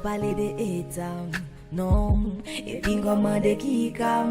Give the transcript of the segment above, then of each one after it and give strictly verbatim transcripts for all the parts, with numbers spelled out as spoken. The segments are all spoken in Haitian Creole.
Pale de eta, non, epi kòmande ki ka.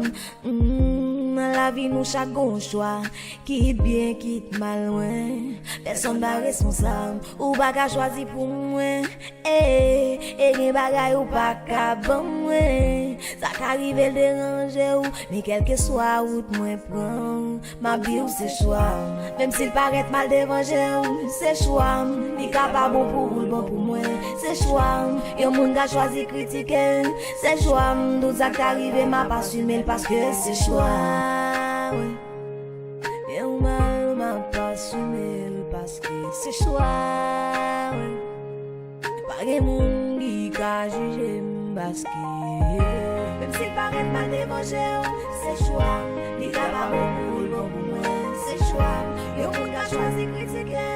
Mm, nan lavi nou chak gon chwa, kit byen, kit mal, mwen. Pèsonn pa responsab, ou pa ka chwazi pou mwen. E, e gen bagay ou pa ka ban mwen. Sa ka rive l deranje w, men kèlkeswa wout mwen pran, m ap di w se chwa m. Menm si l parèt mal devan je w, se chwa m. Li ka pa bon pou ou, l bon pou mwen. Se chwa m. Yon moun ka chwazi kritike, se chwa m. Tout sa k ta rive, m ap asime l paske se chwa m. Byen ou mal, m ap asime l paske se chwa m. Pa gen moun ki ka jije m paske, menm si l parèt mal devan je w, se chwa m. Li ka pa bon pou ou, l bon pou mwen, se chwa m. Yon moun ka chwazi kritike,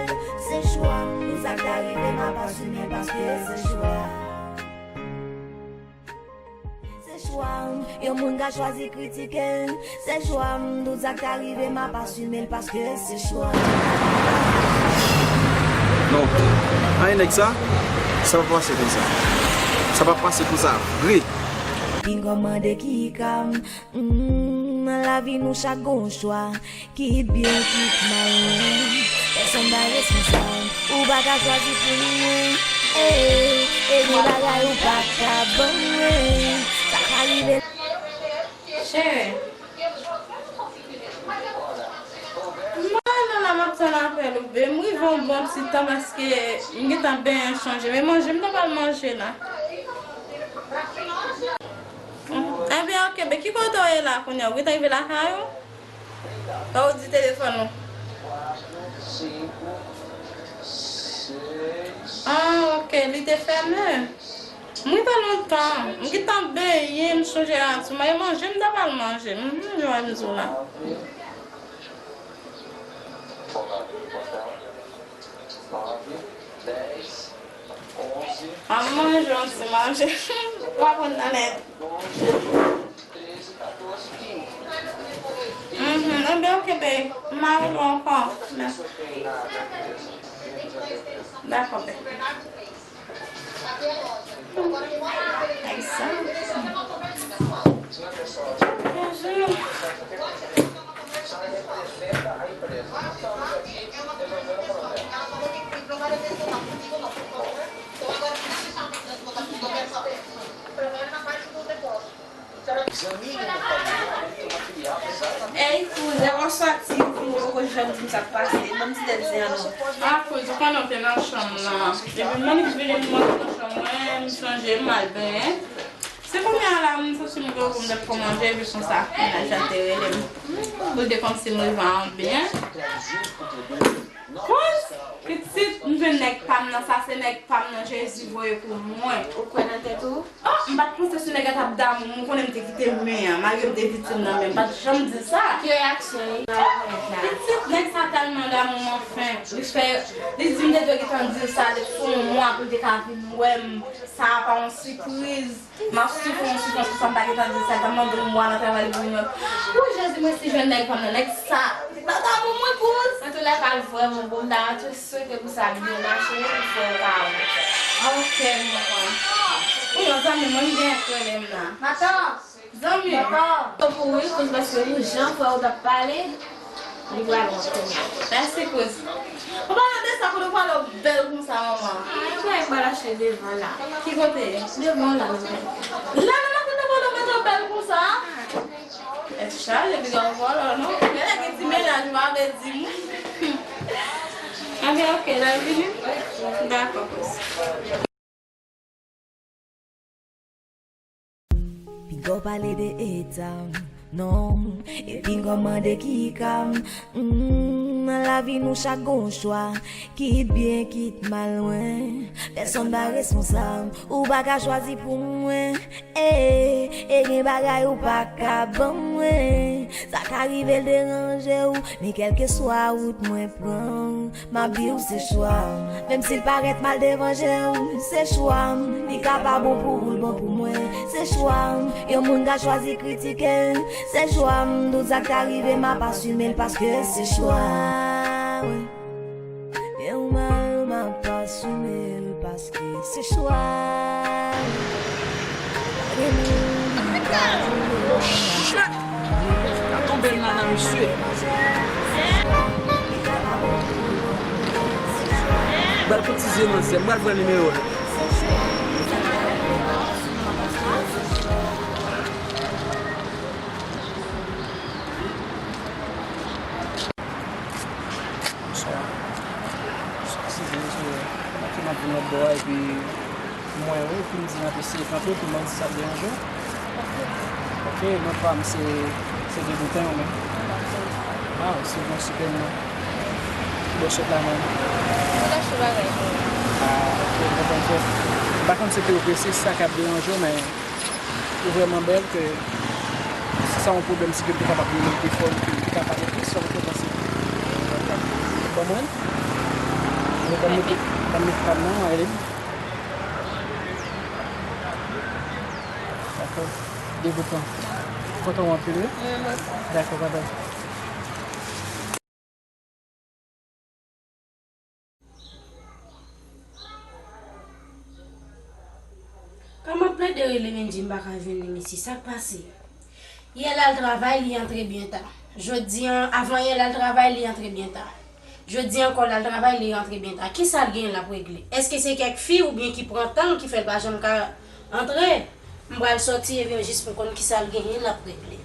se chwa m. Tout sa k ta rive, m ap asime l paske se chwa m. Se chwa m. Yon moun ka chwazi kritike, se chwa m. Tout sa k ta rive, m ap asime l paske se chwa m. Non. Ay, nèg sa, sa pa pase konsa. Sa pa pase konsa vre. Epi kòmande ki ka. Mm, nan lavi nou chak gon chwa. Kit byen, kit mal, mwen. Pèsonn pa responsab, ou pa ka chwazi pou mwen. E, e gen bagay ou pa ka ban mwen. Sa ka rive. Cheri. Mwen nan la m ap tann apèl ou, be. M rive yon bon ti tan paske m gentan benyen chanje. Men manje m ta pral manje la. Ebyen, oke, be, ki kote w ye la kounye a? Ou gentan rive lakay ou? Ou di telefòn ou. Ah, oke, li te fèmen. M rive lontan. M gentan benyen, m sonje a tou. Mwen manje, m ta pral manje. M manje, wè m di w la. Mwen manje yon ti manje. W ap konn nan nèt. Mhm, enben, oke, babe. M a rele w ankò. Mèsi. Dakò, babe. Exact. Bonjour. Ey, kouzen, w soti, ou vini, ou poko janm di m sa k pase. Ban m ti tèt zen an non. Akoz ou konnen w te nan chanm nan. Epi m annik vini m monte nan chanm mwen, m chanje, m al benyen. Se kounye a la, m santi m gen pou m t ap fè manje, epi konsa, mennaj la te rele m. Pou l te konn si m rive an byen. Kouz, pitit, m jwenn nèg pa m nan, sa se nèg pa m nan, Jezi voye pou mwen. Ou kwè nan tèt ou? Oh, m pa t panse se nèg la t ap damou m, ou konnen m te kite men an, malgre m te viktim nan, men m pa t janm di l sa. Ki reyaksyon li nan moman la? Pitit, nèg sa tèlman damou m, anfen. Li fè, li di m te dwe gentan di l sa depi sou yon mwa pou l te ka vin wè m. Sa a pa yon sipriz. M ap soufri yon soufrans konsa, m pa gentan di l sa, l t ap mande yon mwa nan travay li pou vin wè m. Wi, Jezi, mwen si jwenn nèg pa m nan, nèg sa. Li pa damou mwen, kouz. Antoulèka, l vrèman bon, m ta tou swete pou sa byen mache, pou frè w pa ou. Ok, m konprann. Ou yon zanmi mwen, m gen k rele m la. Zanmi. Yo pou wi, kouz, paske ou jan frè w t ap pale, li pral wont kounye a. Mèsi, kouz. An palan de sa, kote w pale w bèl konsa, manman? Ki bagay m pral achte devan la? Ki kote? Devan la, nan. La, nan, nan, kote w pale w mete w bèl konsa? Tèt chaje, piga w vòlò, non? Genlè gen ti mennaj, m pa vle di m. Anben, ok, lè l vini. Dakò, kouz. Piga w pale de eta m, non. Epi kòmande ki ka m. Mm, nan lavi nou chak gon chwa. Kit byen, kit mal, mwen. Pèsonn pa responsab. Ou pa ka chwazi pou mwen. E, e gen bagay ou pa ka ban mwen. Sa ka rive l deranje w. Men kèlkeswa wout mwen pran, m ap di w se chwa m. Menm si l parèt mal devan je w, se chwa m. Li ka pa bon pou ou, l bon pou mwen, se chwa m. Yon moun ka chwazi kritike, se chwa m. Tout sa k ta rive, m ap asime l paske se chwa m. Byen ou mal, m ap asime l paske se chwa m. Bat pou ti zye manzè, m pral pran nimewo l. Bonswa. Eskize m, se paske m ap vin lòt bò a, epi m wè w, epi m di m ap eseye kanpe pou mwen di sa ap deranje w. Ok, non pa m se, se Deboutan ou menm. Ah, se bon, sipè non. Ki bò sot la menm? Mwen t ap chou bagay pou ou. Ah, ok, m konprann frè. M pa konn si te ou prese, si sa k ap deranje w, men ou vrèman bèl ke si sa yon pwoblèm, si ke m te kapab rele w pi fò, li te kapab epi sa w te panse. Ban mwen l. Ban m mete, ban m mete pa m nan, ale. Dakò. Deboutan. Kontan w anpil, wi. Mwen, mwen. Dakò, babay. Kòman plede rele Mendy m pa ka jwenn li, mesye, sa k pase? Yè l al travay, li antre byen ta. Jodi a, avan yè l al travay, li antre byen ta. Jodi a ankò l al travay, li rantre byen ta. Kisa l genyen l ap regle? Èske se kèk fi oubyen ki pran tan l ki fè l pa janm ka antre? M pral sòti epi jis pou konn kisa l genyen l ap regle.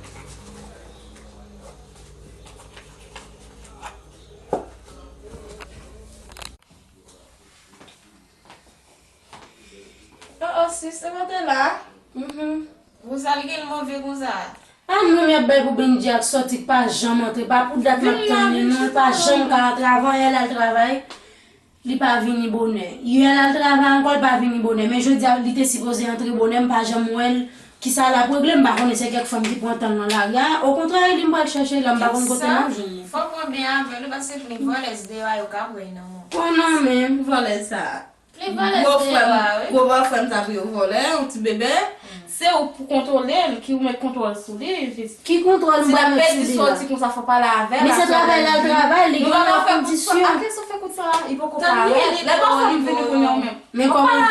Oh, oh, sis, se mwen te la. Mhm. Pou sa l gen l move konsa? A non, m ap bay pou Mendy ak sòti k pa janm antre. Pa pou dat m ap tann li non, l pa janm ka antre. Avan yè l al travay, li pa vini bonè. Yè l al travay ankò, l pa vini bonè. Men jodi a, li te sipoze antre bonè, m pa janm wè l. Kisa l ap regle? M pa konnen, se kèk fanm ki pran tan l nan lari a. Okontrè, li m pral chèche la, m pa konn kote m ap jwenn li. Fò w pran byen avè l, paske plen vòlèz deyò a yo ka pran nan men w. Oh non, men. Vòlèz sa. Plen vòlèz deyò a, wi. Gwo frè m sa pou yo vòlè, yon ti bebe. Se ou pou kontwole l, ki ou met kontwòl sou li, jis. Ki kontwòl m pral met sou li la? Si l ap pèdi sòti konsa, fò pale avè l. Men se travay l al travay, li gen lòt kondisyon. Ake sa w fè kout sa la, li poko parèt. Lè bòs la vin vini kounye a ou menm. Men kòman,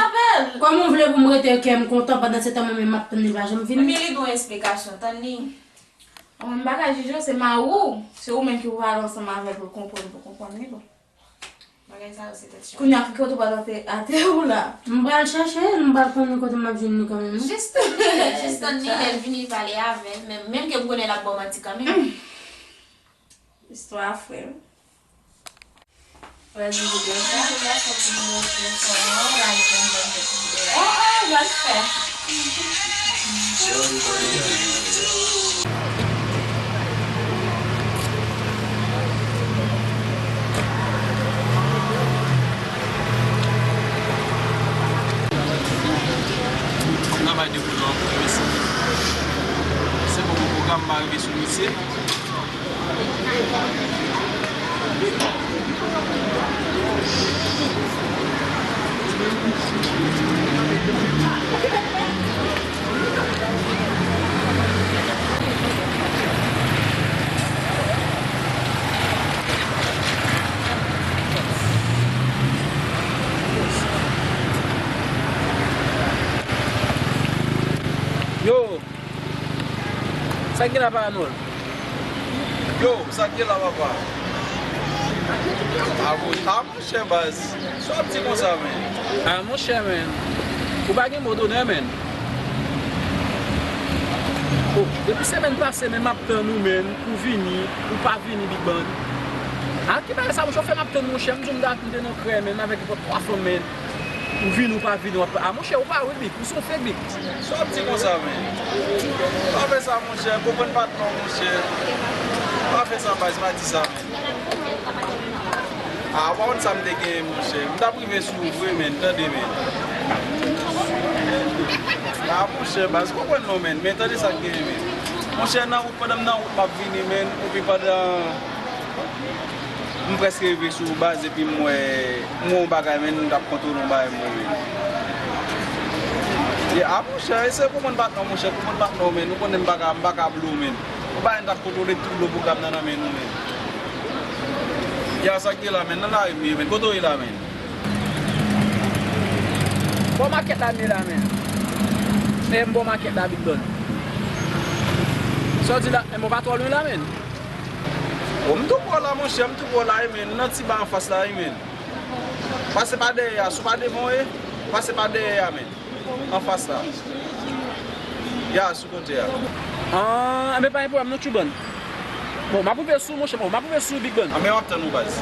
kòman w vle pou m rete kè m kontan pandan se tan mwen menm m ap tann li pa janm vini? Ebyen li dwe yon esplikasyon, tann li. Mwen m pa ka jije w, se mari w, se ou menm ki pou pale ansanm avè l pou l konprann, pou l konprann li bon. Bagay sa yo se tèt chaje. Kounye a ki kote w pral ate, ate ou la? M pral chèche l, m pral konnen kote m ap jwenn li kanmenm wi. Jis tann li, jis tann li, lè l vini pale avè l, men menm ke m konnen l ap ba w manti kanmenm. Istwa frè m. Pral di videyo sa. Videyo sa, fòk videyo sa, la, li konn ban de videyo. Oh, oh, jan l fè. Travay de boulon, mesi. Se bon pou pwogram, m pa rive sou misye. Yo! Sa k gen la pa nòl? Yo, sa k gen la papa? A, bon, a, monchè baz, sa w ap di konsa, men? A, monchè, men, ou pa gen mo donè, men. Oh, depi semèn pase, men, m ap tann ou, men, pou vini, ou pa vini, Big Ban. A, ki bagay sa, monchè, ou fè m ap tann, monchè, m di w m ta vin te nan krè, men, avèk nenpòt twa fanm, men. Ou vini, ou pa vini, w ap, a, monchè, ou pa wi, Big, ou se yon fake, Big. Sa w ap di konsa, men? Pa fè sa, monchè, konprann patnè w, monchè. Pa fè sa, baz, pa di sa, men. A, ou pa konn sa m te genyen, monchè. M t ap rive sou ou vre, men, tande, men. A, monchè, baz, konprann non, men. Men, tande sa k genyen, men. Monchè, nan wout, pandan m nan wout, m ap vini, men. Epi pandan M prèske rive sou baz epi m wè, m wè yon bagay, men, m t ap kontwole yon bagay, m wè, men. E, a, monchè, eseye konprann patnè w, monchè, konprann patnè w, men. Ou konnen m pa ka, m pa ka blo, men. Yon bagay m t ap kontwole tout dlo pwogram nan nan men nou, men. Ya, sa k te la, men, nan lari m ye, men. Kote w ye la, men? Bò makèt la m ye la, men. E m bò makèt la, Big Don. Sa w di la, e m pa twò lwen la, men. O, m tou pwè w la, monchè, m tou pwè w la, wi, men. Nan ti ba anfas la, wi, men. Pase pa dèyè a, si w pa devan w ye, pase pa dèyè a, men. Anfas la. Ya, sou kote a. Ah, enben pa gen pwoblèm non, Tchoubann. Bon, m ap rive sou, monchè, bon, m ap rive sou, Big Bann. Anben, m ap tann ou, baz.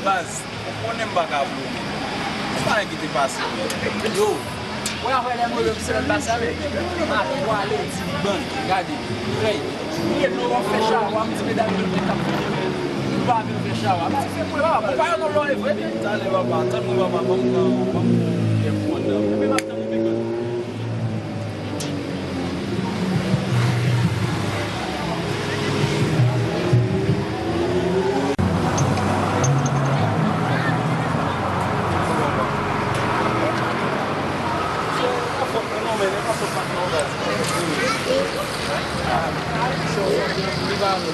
Baz, ou konnen m pa ka plonnen. Sa ki te pase, men. Yo, wè, apre lè m rive semèn pase a, men, m ap pale di bann, gade, frè, m gen dlo w ap fè chawa, m di medam yo te k ap vini, men, nou pa vin fè chawa. M di, fè pou yo, papa, yo nan lò, e vre. Talè, papa, tann mwen, papa, ban m tan, ban m fè pou mwen nan. Epi m ap tann ou, Big Bann.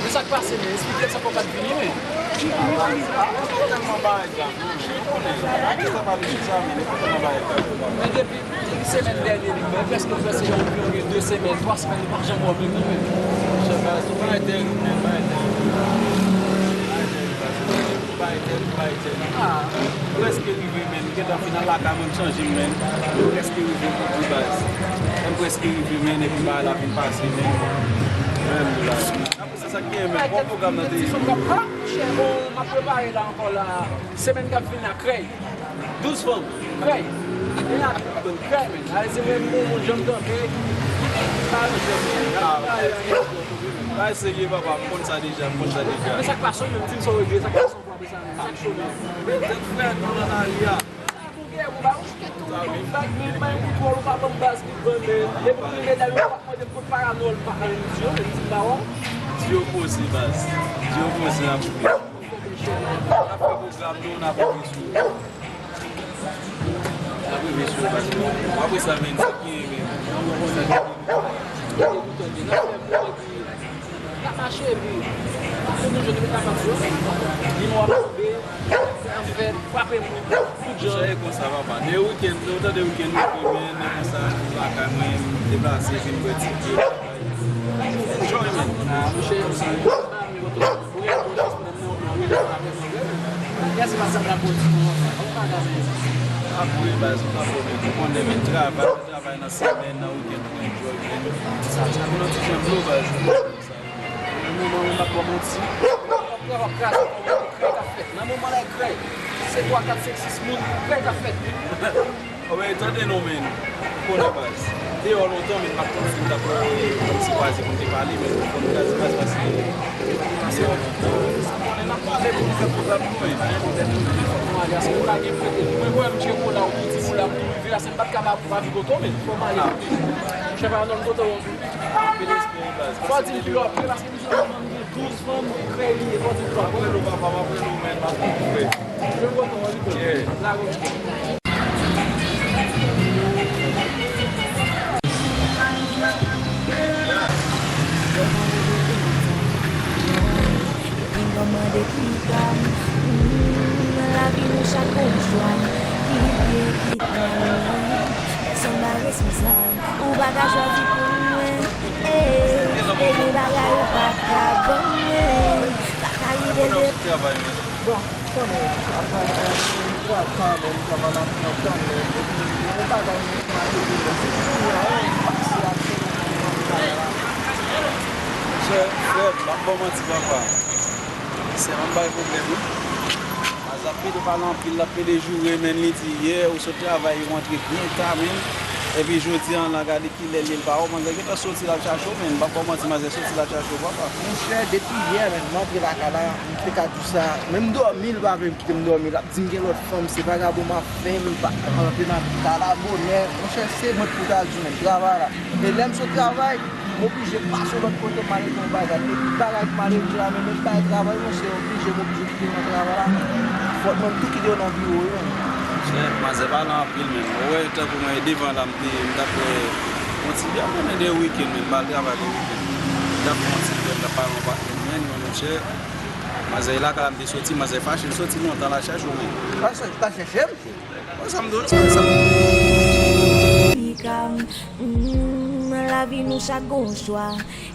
Men sa k pase, men? Esplike m sa k fè w pa t vini, men. Tèlman bagay grav, non, men ou konnen, sa pa vin sa, men e pa tèlman bagay grav. Men depi Depi semèn dènye, li, mwen prèske, prèske gen, gen de semèn, twa semèn, li pa janm wè m, li menm. Monchè, baz, tout bagay tèl, men bagay tèl. Bagay tèl, baz. Bagay tèl, bagay tèl. Ah, m prèske rive, men. M gentan final lakay mwen, m chanje, men. M prèske rive pou di, baz. M prèske rive, men, epi bagay la vin pase, men. Mwen menm, baz. Apre sa, sa k gen, men. Bon pwogram nan te ye. Bon, m ap prepare la ankò la. Semèn k ap vini la, krèy. Douz fanm. Krèy. Krèy, men. Alèz, se mwen, mwen, mwen, janm kanpe. Pa yon jèn, men. Bagay serye, papa. M konn sa deja, m konn sa deja. Men sa k pase, menm di m sa w regle, sa k pase, w ap sa, men. Sa k cho, men. Men tèt frè, nou nan lari a. Sa wi. Bag, men, men, kontwòl, ou pa ban m baz, li ban, men. Depi m medal, ou pa mande m kot paranòl, pa, men, di yo, men, di m pa wè. Di yo poze, baz. Di yo poze, n ap rive. N ap fè pwogram nou, n ap rive sou. N ap rive sou, baz. Apre sa, men, sa ki, men, sa ki, n ap mache, epi, pou nou jwenn, nou kapab jwe. Li nou ap tonbe, anfèt, frape moun, tout jan. Monchè, e konsa, papa. De wikenn, nou tande wikenn, nou fè, men, men konsa, lakay mwen, m deplase, vin bwè ti byen. Enjoy, man. Ah, monchè, sa, apre, baz, ou pa pwoblèm. Ou konnen, men, travay, travay nan semèn, nan wikenn, pou enjoy, men. Sa, sa, pou nan ti jan dlo, baz. Nan moman, m ap ba w manti. Nan moman la, e krèy. Se twa, kat, senk, sis moun, krèy k ap fèt. Anben, tande non, men. Ou konnen baz. Deyò lontan, men m ap tann si m t ap, eh, kòmsi kwaze pou m te pale, men m konn kraze baz paske deyò lontan. Ou konnen n ap pale pou nou fè pwogram nou, men. Fòk nou ale, paske nou lage m rete. Mwen, mwen, m tcheke w la, ou di m ou la, m tou rive la, se m pa t ka pa, pa vin kote w, men fò m ale. Monchè, pa nan m kote w. Anpil respè, baz. Fò w di m kilè w ap rive, paske Douz fanm, krèy li ye, fò di m sa. M ap rele w, papa, m ap rele w, men, m ap rele w, frè. Lè w kontan, w ap rele. Yeah. Lage w. Depi mwen mande ki pa m, mm, nan lavi nou chak gon chwa. Ki byen, ki pa byen, pèsonn pa responsab. Ou pa ka chwazi pou mwen, eh, e gen bagay ou pa ka ban mwen. Sa ka rive de... Bon, konnen, apre, eh, travay, travay, travay, travay, epi, yon bagay mwen pa te gen, se pou mwen, eh, pase ak travay la. Frè, frè, m ap ba w manti, papa. Sèman m bay pwoblèm, wi. Baz ap pede pale anpil, l ap pede joure, men li di yè ou sot travay, ou rantre byen ta, men. Epi jodi a la, gade kilè l ye, l pa wè w, manzè gentan soti, l al chache w, men. M p ap ba w manti, manzè soti, l al chache w, papa. Monchè, depi yè, men, m antre lakay la, m te ka di w sa. Menm dòmi, l pa vle m kite m dòmi. L ap di m gen lòt fanm, se vagabon m ap fè, m pa ka rantre nan kay la bonè. Monchè, se mwen pou ta di w, men, travay la. E lè m sot travay, m oblije pase yon lòt kote, m ale fè yon bagay. Epi bagay ki m ale di la, men menm bagay travay, monchè, oblije, m oblije kite nan travay la, men. Fòk mwen tou kite yo nan biwo yo, men. Chè, manzè pa la anpil menm. Ou wè, tankou mwen, devan la, m te, m t ap wè yon ti byen, mwen, de wikenn menm, m al travay de wikenn. M t ap fè yon ti byen, m t ap pale yon patnè mwen, mwen, monchè. Manzè lakay la, m te soti, manzè fache, l soti lontan, l al chèche w menm. L al chèche m? Wè sa m di w, sa, sa. Nan lavi nou chak gon chwa,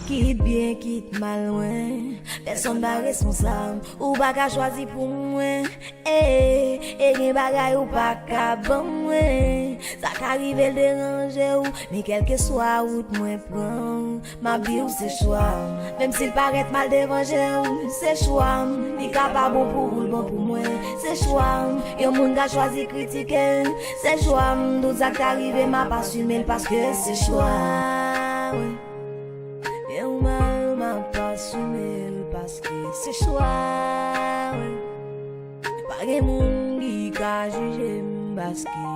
kit byen, kit mal, mwen. Pèsonn pa responsab, ou pa ka chwazi pou mwen. E, e gen bagay ou pa ka ban mwen. Sa ka rive l deranje w, men kèlkeswa wout mwen pran, m ap di w se chwa m. Menm si l parèt mal devan je w, se chwa m. Li ka pa bon pou ou, l bon pou mwen, se chwa m. Yon moun ka chwazi kritike, se chwa m. Tout sa k ta rive m ap asime l paske se chwa m. Byen ou mal, m ap asime l paske se chwa m. Pa gen moun ki ka jije m paske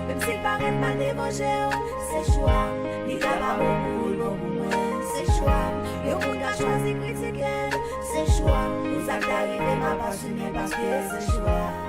menm si l parèt mal devan je w, se chwa m. Li ka pa bon pou ou, l bon pou mwen, se chwa m. Yon moun ka chwazi kritike, se chwa m. Tout sa k ta rive m ap asime paske se chwa m.